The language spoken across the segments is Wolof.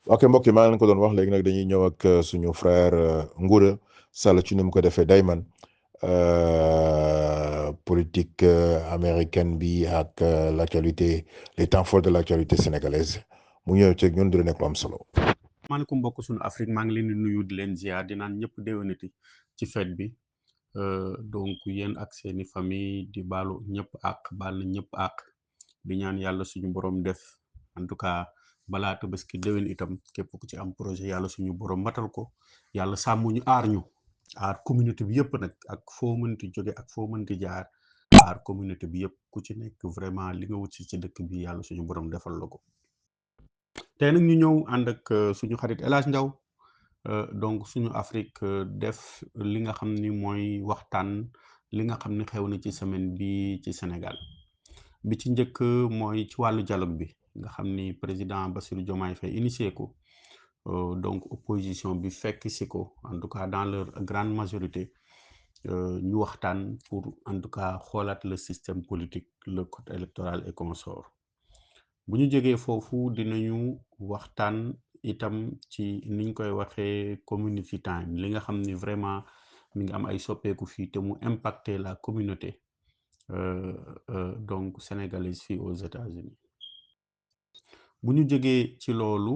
ok mbokk yi maa ngi leen ko doon wax léegi nag dañuy ñëw ak suñu frère Ngouda Sall ci ni mu ko defee dayman politique américaine bi ak l'actualité les temps forts de l'actualité sénégalaise mu ñëw ci ñun dina nekk lu am solo. maaleykum mbokk suñu Afrique maa ngi leen di nuyu di leen ziar di naan ñëpp déwénati ci fête bi donc yéen ak seeni famille di baalu ñëpp àq baal na ñëpp àq di ñaan yàlla suñu borom def en tout cas balaa Tabaski déwén itam képp ku ci am projet yàlla suñu borom matal ko yàlla sàmm ñu aar communauté bi yëpp nag ak foo mënti jóge ak foo mënti jaar aar communauté bi yëpp ku ci nekk vraiment li nga wut si ci dëkk bi yàlla suñu borom defal la ko. tey nag ñu ñëw ànd ak suñu xarit El Hadj Ndaw donc suñu Afrique def li nga xam ni mooy waxtaan li nga xam ni xew na ci semaine bi ci Sénégal bi ci njëkk mooy ci wàllu dialogue bi nga xam ni président Bassirou Diomaye Faye initié ko donc opposition bi fekk si ko en tout cas dans leur grande majorité ñu waxtaan pour en tout cas xoolaat le système politique le code électoral et consort bu ñu jógee foofu dinañu waxtaan itam ci niñ koy waxee community time li nga xam ni vraiment mi ngi am ay soppeeku fii te mu impacté la communauté donc sénégalaise fii aux États-Unis bu ñu jógee ci loolu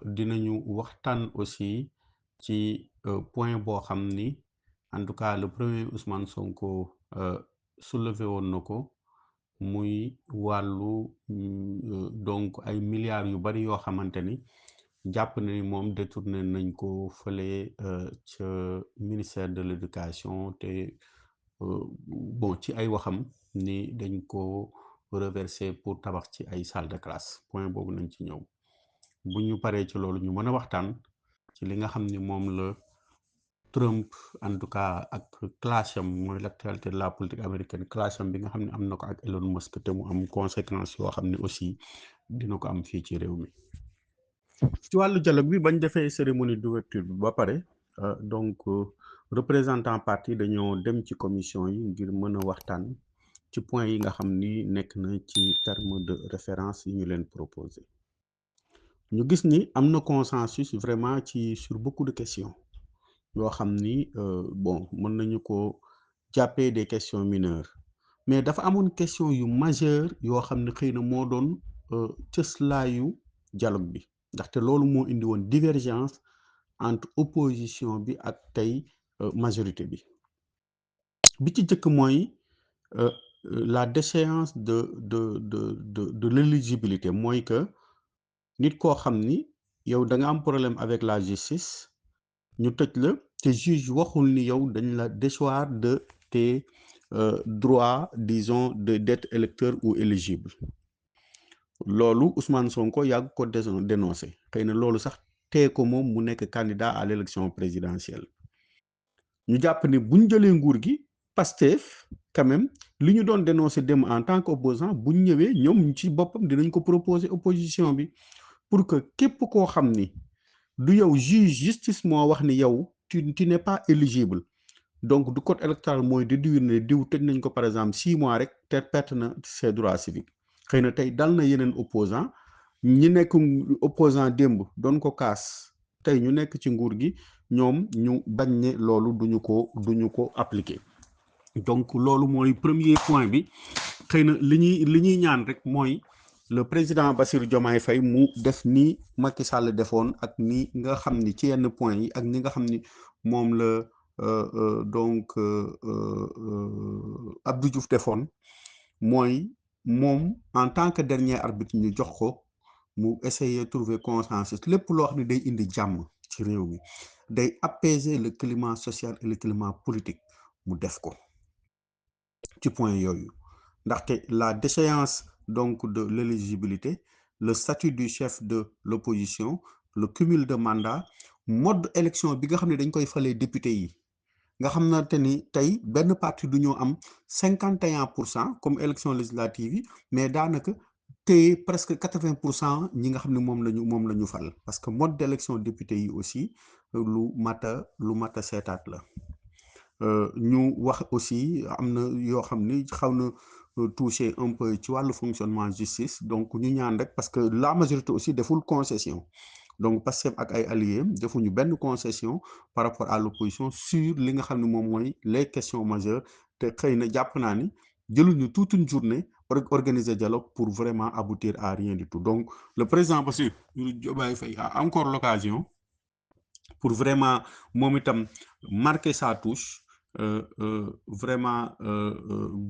dinañu waxtaan aussi ci point boo xam ni en tout cas le premier Ousmane Sonko soulevé woon na ko muy wàllu donc ay milliards yu bari yoo xamante ni jàpp na ni moom détourné nañ ko fële ca ministère de l'éducation te bon ci ay waxam ni dañ ko reversé pour tabax ci ay salle de classe point boobu nañ ci ñëw bu ñu paree ci loolu ñu mën a waxtaan ci li nga xam ni moom la Trump en tout cas ak clash am mooy l'actualité de la politique américaine clash am bi nga xam ne am na ko ak Elon Musk te mu am conséquences yoo xam ne aussi dina ko am fii ci réew mi ci wàllu dialogue bi bañ defee cérémonie d'ouverture bi ba pare donc représentant parti dañoo dem ci commission yi ngir mën a waxtaan ci point yi nga xam ni nekk na ci terme de référence yi ñu leen proposé ñu gis ni am na consensus vraiment ci sur beaucoup de questions yoo xam ni bon mën nañu ko jàppee des questions mineures mais dafa amoon question yu majeure yoo xam ne xëy na moo doon cëslaayu dialogue bi ndaxte loolu moo indi woon divergence entre opposition bi ak tey majorité bi ci jëkk mooy la déchéance de l'éligibilité mooy que nit koo xam ni yow da nga am problème avec la justice ñu tëj la te juge waxul ni yow dañ la déchoir de tes droits disons d'être électeur ou éligible loolu Ousmane Sonko yàgg ko dénoncé xëy na loolu sax tee ko moom mu nekk candidat à l'élection présidentielle ñu jàpp ni buñ jëlee nguur gi Pastef quand même li ñu doon dénoncé dem en tant qu'opposant buñ ñëwee ñoom ci boppam dinañ ko proposer opposition bi pour que képp koo xam ni du yow juge justice moo wax ni yow tu n'es pas éligible donc du code électoral mooy déduire ne diw tëj nañ ko par exemple 6 mois rek te perte na ses droits civiques xëy na tey dal na yeneen opposant ñi nekk opposant démb doon ko kaas tey ñu nekk ci nguur gi ñoom ñu bañ ne loolu duñu ko appliquer donc loolu mooy premier point bi xëy na li ñuy ñaan rek mooy le président Bassirou Diomaye Faye mu def ni Macky Sall defoon ak ni nga xam ni ci yenn point yi ak ni nga xam ni moom la donc Abdou Diouf defoon mooy moom en tant que dernier arbitre ñu jox ko mu essayer trouver consensus lépp loo xam ne day indi jàmm ci réew mi day apaiser le climat social et le climat politique mu def ko ci point yooyu ndaxte la déchéance donc de l'éligibilité le statut du chef de l'opposition le cumul de mandat mode élection bi nga xam ne dañ koy falee député yi nga xam na te ni tey benn parti du ñoo am 51% comme élection législative yi mais daanaka te presque 80% ñi nga xam ne moom la ñu fal parce que mode d'élection député yi aussi lu mata seetaat la ñu wax aussi am na yoo xam ni xaw na toucher un peu ci wàllu fonctionnement justice donc ñu ñaan rek parce que la majorité aussi deful concession donc Pastef ak ay alliés defuñu benn concession par rapport à l'opposition sur li nga xam ne moom mooy les questions majeures te xëy na jàpp naa ni jëluñu toute une journée organiser dialogue pour vraiment aboutir à rien du tout. Donc le président Bassirou Diomaye Faye a encore l'occasion pour vraiment moom itam marquer sa touche vraiment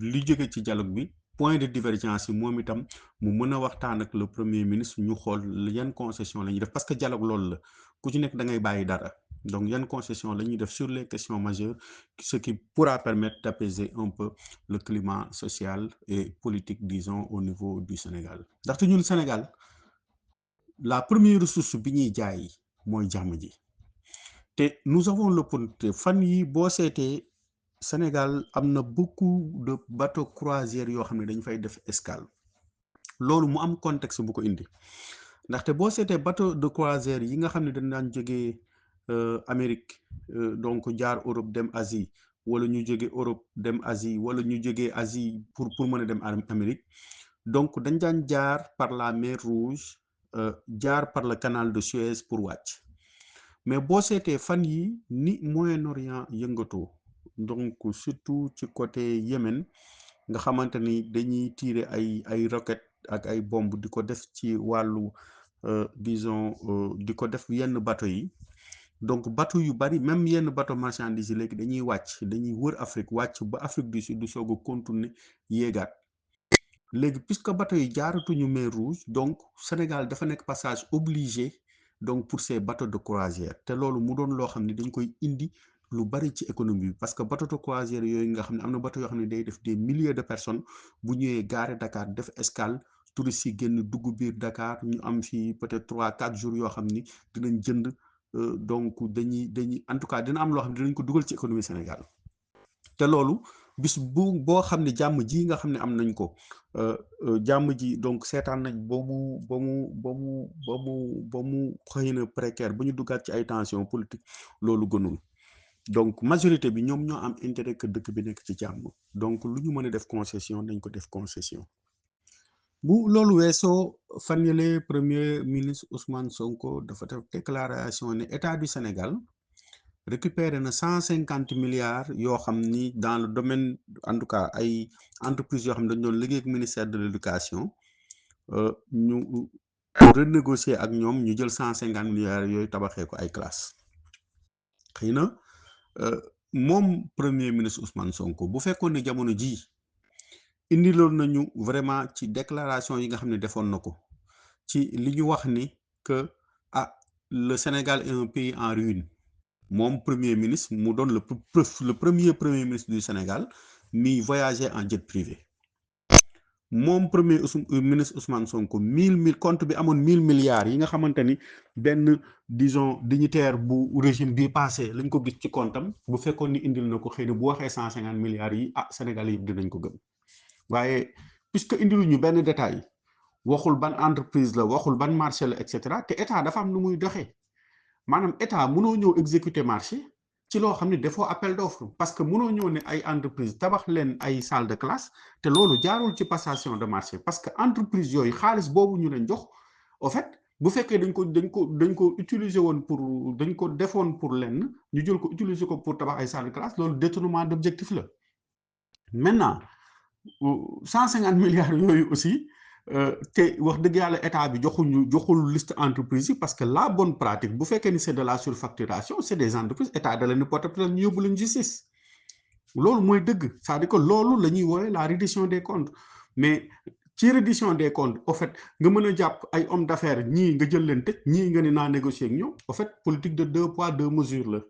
li jóge ci dialogue bi point de divergence yi moom itam mu mën a waxtaan ak le premier ministre ñu xool yan concession la ñuy def parce que dialogue loolu la ku ci nekk da ngay bàyyi dara donc yan concession la ñuy def sur les questions majeures ce qui pourra permettre d'apaiser un peu le climat social et politique disons au niveau du Sénégal ndaxte ñun Sénégal la première ressource bi ñuy jaay mooy jàmm ji te nous avons l'opportunité fan yi boo seetee Sénégal am na beaucoup de bateaux croisières yoo xam ne dañ fay def escale loolu mu am contexte bu ko indi ndaxte boo seetee bateau de croisière yi nga xam ne dañ daan jógee Amérique donc jaar Europe dem Asie wala ñu jóge Europe dem Asie wala ñu jógee Asie pour mën a dem Amérique donc dañ daan jaar par la mer Rouge jaar par le canal de Suez pour wàcc mais boo seetee fan yi ni Moyen-Orient yëngatoo donc surtout ci côté Yémen nga xamante ni dañuy tirer ay roquettes ak ay bombes di ko def ci wàllu disons di ko def yenn bateau yi donc bateau yu bari même yenn bateau marchandises yi léegi dañuy wàcc dañuy wër Afrique wàcc ba Afrique du Sud du soog a continuer yéegaat léegi puisque bateau yi jaaratuñu mer Rouge donc Sénégal dafa nekk passage obligé donc pour ces bateaux de croisière te loolu mu doon loo xam ne dañ koy indi lu bari ci économie bi parce que bateau de croisière yooyu nga xam ne am na bateau yoo xam ne day def des milliers de personnes bu ñëwee gaare Dakar def escale touristes yi génn dugg biir Dakar ñu am fii peut-être 3-4 jours yoo xam ni dinañ jënd donc dañuy en tout cas dina am loo xam ne dinañ ko dugal ci économie Sénégal te loolu bis boo xam ne jàmm ji nga xam ne am nañ ko jàmm ji donc seetaan nañ ba mu xëy na précaire ba ñu duggaat ci ay tensions politiques loolu gënul donc majorité bi ñoom ñoo am intérêt que dëkk bi nekk ci jàmm donc lu ñu mën a def concession nañ ko def concession bu loolu weesoo fan yële premier ministre Ousmane Sonko dafa def déclaration ne état du Sénégal récupéré na 150 milliards yoo xam ni dans le domaine en tout cas ay entreprises yoo xam ne dañu doon liggéey ak ministère de l'éducation ñu renégocier ak ñoom ñu jël 150 milliards yooyu tabaxee ko ay classes xëy na moom premier ministre Ousmane Sonko bu fekkoon ne jamono jii indiloon nañu vraiment ci déclaration yi nga xam ne defoon na ko ci li ñu wax ni que le Sénégal est un pays en ruine moom premier ministre mu doon le premier ministre du Sénégal mi voyager en jet privé moom premier ministre Ousmane Sonko compte bi amoon 1000 milliards yi nga xamante ni benn disons dignitaire bu régime bi passé lañ ko gis ci comptam bu fekkoon ni indil na ko xëy na bu waxee 150 milliards yi Sénégal yëpp dinañ ko gëm waaye puisque indiluñu benn détail waxul ban entreprise la waxul ban marché la et cetera te état dafa am nu muy doxee maanaam état mënoo ñëw exécuter marché ci loo xam ne defoo appel d'offre parce que mënoo ñëw ne ay entreprise tabax leen ay salle de classe te loolu jaarul ci passation de marché parce que entreprise yooyu xaalis boobu ñu leen jox au fait bu fekkee dañ ko utiliser woon pour dañ ko defoon pour lenn ñu jël ko utiliser ko pour tabax ay salle de classe loolu détournement d'objectif la maintenant 150 milliards yooyu aussi te wax dëgg yàlla état bi joxul liste entreprise yi parce que la bonne pratique bu fekkee ni c'est de la surfacturation c'est des entreprises état da leen di porter plainte ñu yóbbu leen justice loolu mooy dëgg c'est-à-dire que loolu la ñuy woowe la reddition des comptes mais ci reddition des comptes au fait nga mën a jàpp ay hommes d'affaires ñii nga jël leen tëj ñii nga ne naa négocier ak ñoom au fait politique de 2 poids 2 mesures la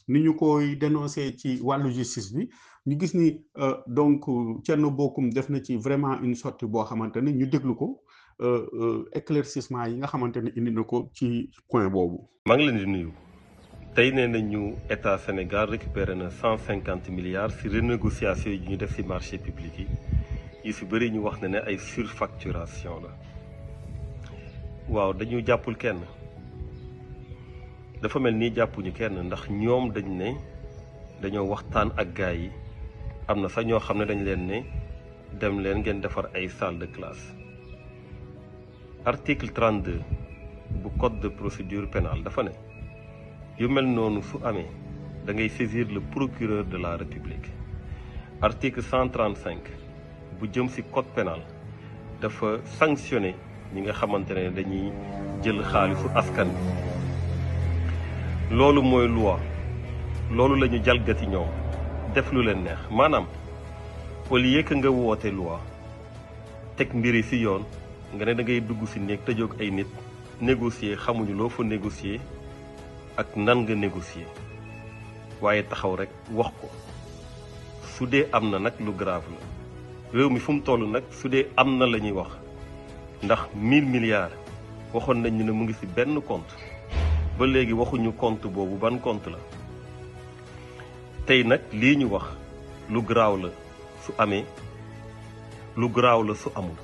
ni ñu koy dénoncer ci wàllu justice bi ñu gis ni donc Thierno Bocoum def na ci vraiment une sortie boo xamante ne ñu déglu ko éclaircissement yi nga xamante ne indi na ko ci point boobu. maa ngi leen di nuyu tey nee nañu état Sénégal récupéré na 150 milliards ci renégociation yi ñu def ci marché public yi ci bëri ñu wax ne ay surfacturation la waaw dañu jàppul kenn dafa mel ni jàppuñu kenn ndax ñoom dañ ne dañoo waxtaan ak gaay yi. am na sax ñoo xam ne dañ leen ne dem leen ngeen defar ay salle de classe article 32 bu code de procédure pénale dafa ne yu mel noonu su amee da ngay saisir le procureur de la République. Article 135 bu jëm ci code pénal dafa sanctionné ñi nga xamante ne dañuy jël xaalisu askan bi. loolu mooy loi loolu la ñu jalgati ñoom def lu leen neex maanaam au lieu que nga woote loi teg mbiri ci yoon nga ne da ngay dugg ci néeg tëjoog ay nit négocier xamuñu loo fa négocier ak nan nga négocier waaye taxaw rek wax ko su dee am na nag lu grave la réew mi fu mu toll nag su dee am na la ñuy wax ndax 1000 milliards waxoon nañ ñu ne mu ngi ci benn compte ba léegi waxuñu compte boobu ban compte la tey nag lii ñu wax lu garaaw la su amee lu garaaw la su amul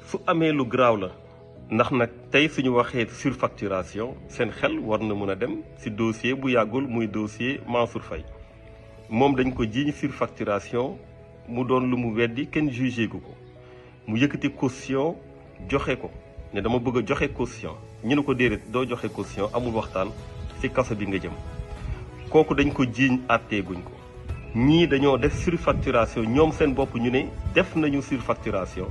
su amee lu garaaw la ndax nag tey suñu waxee surfacturation seen xel war na mën a dem ci dossier bu yàggul muy dossier Mansour Faye moom dañ ko jiiñ surfacturation mu doon lu mu weddi kenn jugé gu ko mu yëkkati caution joxe ko ne dama bëgg a joxe caution ñu ne ko déedéet doo joxe caution amul waxtaan ci kaso bi nga jëm kooku dañ ko jiiñ àtteeguñ ko ñii dañoo def surfacturation ñoom seen bopp ñu ne def nañu surfacturation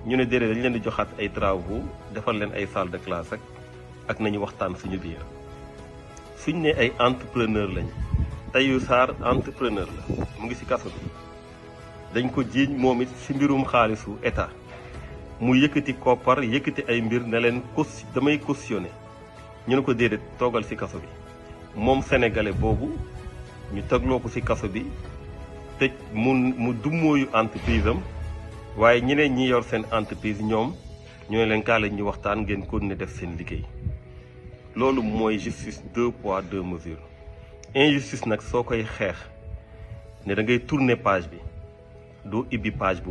ñu ne déedéet dañ leen di joxaat ay travaux defal leen ay salle de classe ak nañu waxtaan suñu biir suñ ne ay entrepreneur lañ Tahirou Sarr entrepreneur la mu ngi ci kaso bi dañ ko jiiñ moom it ci mbirum xaalisu état mu yëkkati koppar yëkkati ay mbir ne leen damay cautionné ñu ne ko déedéet toogal ci kaso bi moom sénégalais boobu ñu tegloo ko ci kaso bi tëj mu dummóoyu entreprise am waaye ñeneen ñi yor seen entreprise ñoom ñooy leen kaa lañ ñu waxtaan ngeen continuer def seen liggéey loolu mooy justice 2 poids 2 mesures injustice nag soo koy xeex ne da ngay tourner page bi doo ibbi page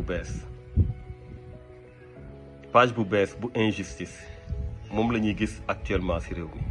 bu bees bu injustice moom la ñuy gis actuellement ci réew mi